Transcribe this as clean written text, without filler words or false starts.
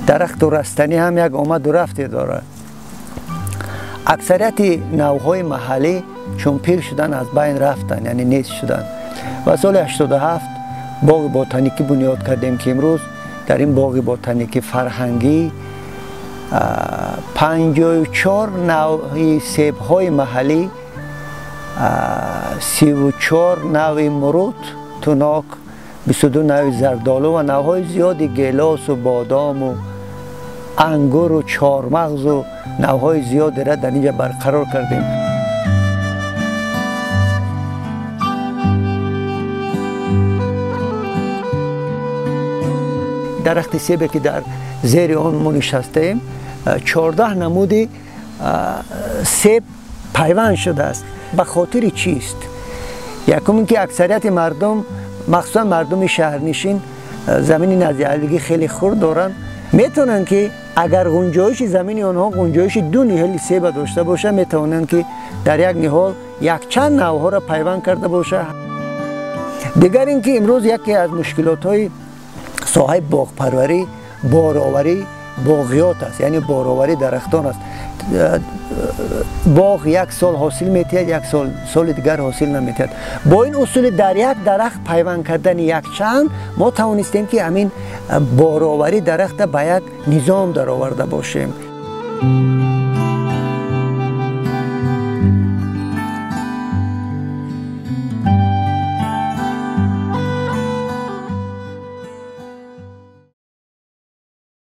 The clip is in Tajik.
Дарахту растанӣ ҳам як омаду рафте дорад. Аксарияти навъҳои маҳаллӣ чун пир шудан аз байн рафтанд, яъне нест шуданд. Ва соли 87 боғи ботаникӣ бунёд кардем, ки имрӯз дар ин боғи ботаникӣ фарҳангӣ 54 навъи себҳои маҳаллӣ, 34 навъи мурут тунок, 22 навъи зардолу ва навъҳои зиёди гелосу бодому ангуру чормағзу навъҳои зиёдеро дар инҷа барқарор кардем. Дарахти себе ки дар зери он мо нишастаем, 14 намуди себ пайванд шудааст. Ба хотири чист? Якум ин ки аксарияти мардум, махсусан мардуми шаҳрнишин, замини наздиалигӣ хеле хурд доранд. Метавонанд ки агар гунҷоиши замини онҳо гунҷоиши ду ниҳоли себа дошта бошад, метавонанд ки дар як ниҳол якчанд навъҳоро пайванд карда бошад. Дигар ин ки имрӯз яке аз мушкилотҳои соҳаи боғпарварӣ бороварӣ боғиёт аст, яъне бороварӣ дарахтон аст. Боғ як сол ҳосил метиҳад, як сол соли дигар ҳосил наметиҳад. Бо ин усули дар як дарахт пайванд кардани якчанд мо тавонистем ки ҳамин бороварӣ дарахта ба як низом дароварда бошем.